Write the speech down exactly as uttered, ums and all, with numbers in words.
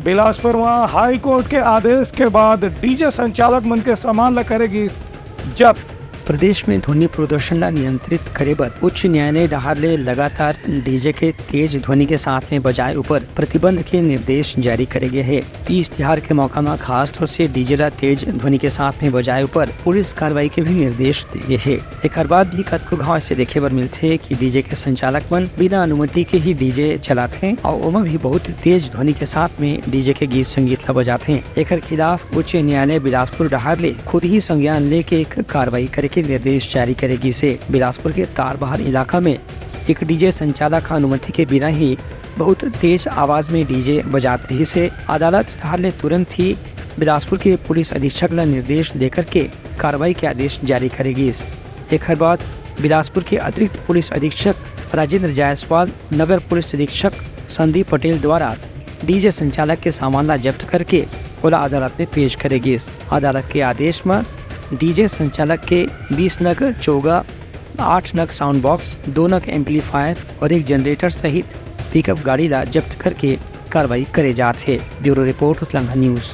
बिलासपुर म high court के आदेश के बाद डीजे संचालक मन के सामान ला करे गिस जब्त। प्रदेश में ध्वनि प्रदूषण ला नियंत्रित करे बर उच्च न्यायालय डहार ले लगातार डीजे के तेज ध्वनि के साथ में बजाए ऊपर प्रतिबंध के निर्देश जारी करे गए हे। तीज तिहार के मौका म खास तौर से डीजे ला तेज ध्वनि के साथ में बजाए ऊपर पुलिस कार्रवाई के भी निर्देश दे गए हे। एकर बाद भी कतको घाव ऐसे देखे बर मिलथे कि डीजे के संचालक मन बिना अनुमति के ही डीजे चलाथे और ओमा भी बहुत तेज ध्वनि के साथ में डीजे के गीत संगीत ला बजाथे। एकर खिलाफ उच्च न्यायालय बिलासपुर डहार ले खुद ही संज्ञान लेके एक कार्रवाई करे के निर्देश जारी करे गिस हे। बिलासपुर के तारबहार इलाका में एक डीजे संचालक ह अनुमति के बिना ही बहुत तेज आवाज में डीजे बजात रहिस हे। अदालत डहार ले तुरंत ही बिलासपुर के पुलिस अधीक्षक ला निर्देश देकर के कार्रवाई के आदेश जारी करे गिस। एखर बाद बिलासपुर के अतिरिक्त पुलिस अधीक्षक राजेंद्र जायसवाल, नगर पुलिस अधीक्षक संदीप पटेल द्वारा डीजे संचालक के सामान ला जब्त करके ओला अदालत में पेश करे गिस। अदालत के आदेश म डीजे संचालक के बीस नग चोगा, आठ नग साउंड बॉक्स, दो नग एम्पलीफायर और एक जनरेटर सहित पिकअप गाड़ी ला जब्त करके कार्रवाई करे जात हे। Bureau report, Utlangha news.